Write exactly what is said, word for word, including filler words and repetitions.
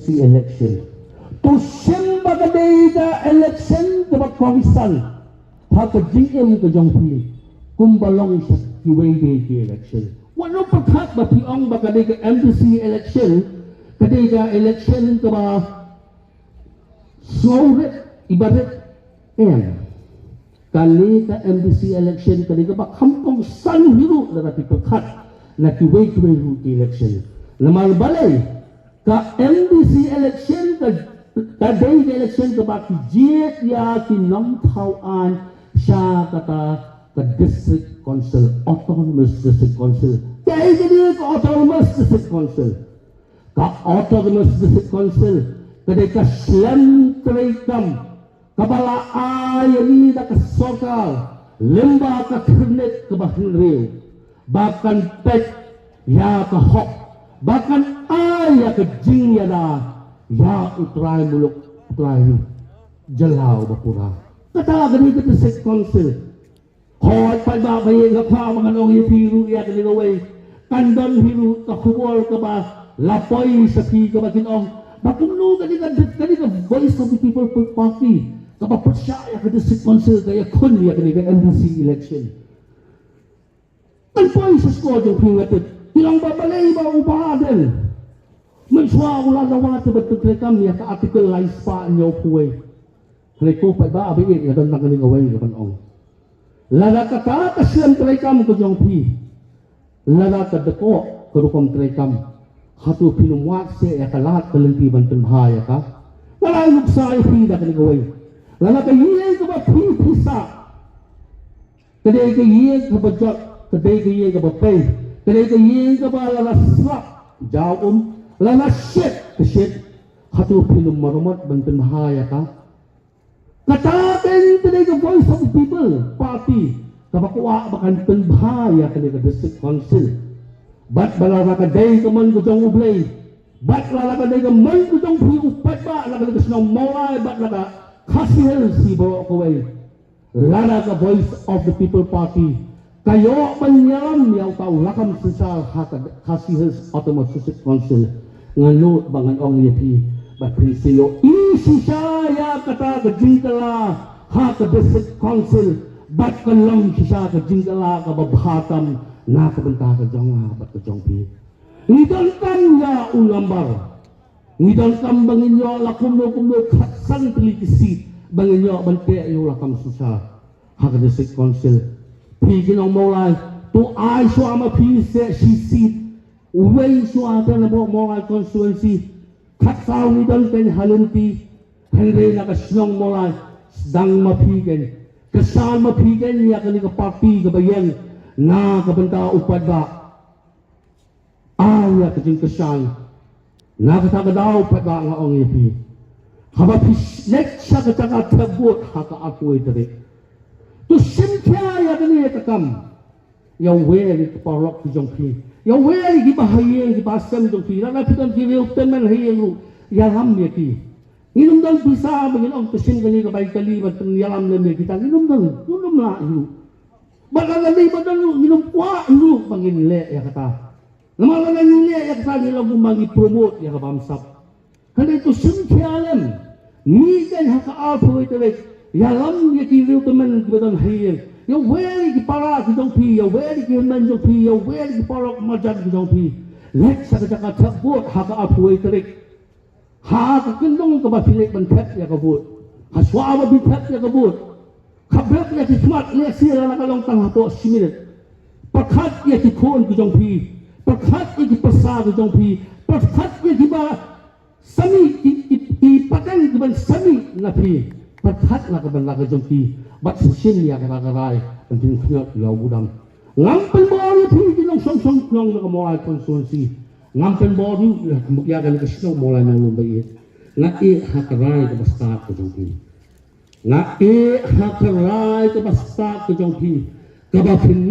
election. To shim ba ka dei ka election kaba kongsan ha ka jingim ka jong phi kumba long sha kiwei de ki election. Wat nym pyrkhat ba phi ong ba ka dei ka M D C election ka dei ka election kaba sngewrit iba rit, em. Kane ka M D C election kane kaba kham kongsan hi ruh lada phi pyrkhat na kiwei kiwei ruh ki election. Namar balei ka M D C election ka, ka dei ka election kaba ki jied ïa ki nongthaw aiñ sha kata ka District Council, Autonomous District Council. Kaei kane ka Autonomous District Council? Ka Autonomous District Council ka dei ka shlem treikam kaba la ai ïa ngi da ka sorkar lyngba ka khyrnit kaba hynriew ba kan peit ïa ka hok, ba kan ai ïa ka jingïada ïa u trai muluk, u trai jylla uba pura. Kata ka dei ka District Council. Hooid, paidbah ba ïeit, nga kwah ba ngan ong ïa phi ruh ïa kane kawei. Kan don hi ruh ka khubor kaba la poi sha phi kaba kin ong ba kumno kane ka, kane ka Voice of the People Party kaba pyrshah ïa ka District Council ka ïakhun ïa kane ka M D C election. Kan poi sha score jong phi, nga tip. Ki ong ba balei ba u Bah Ardent, mynshuwa u la dawa te ban pyntreikam ïa ka Article lai spah hynñiewphew wei. Hynrei ko paidbah ba ïeit, nga don tang kane kawei kaban ong. Lada kata ka shlem treikam ka jong phi, lada ka dkoh ka rukom treikam, hato phin ym wad seh ïa ka lad ka lynti ban pynbha ïa ka? Nga la ai nuksa ïa phi da kane kawei. Lada ka ïing kaba phi phi sah ka dei ka ïing kaba jot, ka dei ka ïing kaba pei, ka dei ka ïing kaba lada slap jaw um, lada shit ka shit, hato phin ym maramot ban pynbha ïa ka? Kata keiñ ka dei ka Voice of the People Party kaba kwah ba kan pynbha ïa kane ka District Council. Bad ba lada ka dei ka mon ka jong U Blei, bad lada ka dei ka mon ka jong phi u paidbah na kane ka shnong Mawlai bad na ka Khasi Hills hi baroh kawei, lada ka Voice of the People Party ka ïoh ban ïalam ïa uta u lakam synshar ha ka Khasi Hills Autonomous District Council, ngan nud ba ngan ong ïa phi ba phin sa ïohi shisha ïa kata ka jingkylla ha ka District Council, bad kan long shisha ka jingkylla kaba bha tam na ka bynta ka jong nga bad ka jong phi. Ngi donkam ïa u nambar. Ngi donkam ba ngin ïoh la kumno kumno khatsan tylli ki seat ba ngin ïoh ban teh ïa u lakam synshar ha ka District Council. Phi ki nong Mawlai, to ai shuwa ma phi seh shi seat. Uwei shuwa te na Mawlai constituency. Khatsaw ngi don keiñ ha lynti. Hynrei na ka shnong Mawlai, sdang ma phi keiñ, kyrshan ma phi keiñ ïa kane ka party kaba ïeng na ka bynta u paidbah. Ai ïa ka jingkyrshan. Na kata ka daw paidbah, nga ong ïa phi, haba phi leit sha ka jaka thep vote ha ka arphew wei tarik, to shim khia ïa kane ka kam. Ïa wei ïa ki paralok ki jong phi, ïa wei ïa ki bahaïing ki bahasem jong phi, lada phi don ki riew tymmen ha ïing ruh, ïalam ïa ki. Ngin ym don pisa ba ngin ong to shim kane ka bai kali ban pynïalam lem ïa kita, ngin ym don, ngin ym lah ruh. Bad lada dei ba don ruh, ngin ym kwah ruh ba ngin leh ïa kata. Namar lada ngi leh ïa kata ngi long kumba ngi promote ïa ka bamsap. Hynrei to shim khia lem. Mih keiñ ha ka arphew wei tarik, ïalam ïa ki riew tymmen kiba don ha ïing, ïa wei ïa ki para ki jong phi, ïa wei ïa ki hynmen jong phi, ïa wei ïa ki paralok marjan ki jong phi. Leit sha ka jaka thep vote ha ka arphew wei tarik. Ha ka kyndong kaba phi leit ban thep ïa ka vote, ha shuwa ba phi thep ïa ka vote, khabrek ïa ki khmat, lehse lada ka long tang hapoh shi minit. Pyrkhat ïa ki khun ki jong phi, pyrkhat ïa ki pyrsa ki jong phi, pyrkhat ïa kiba sa mih, ki, ki, ki pateng kiban sa mih na phi. Pyrkhat na ka bynta ka jong ki bad sa shim ïa kata ka rai ban pynkhniot ïa u budam. Ngam pynbor ïa phi ki nongshong shnong na ka Mawlai constituency. Ngam pynbor ïa, ïa kane ka shnong Mawlai Nonglum ba ïeit. Nga ïeh ha ka rai kaba stad ka jong phi. Nga ïeh ha ka rai kaba stad ka jong phi, kaba phin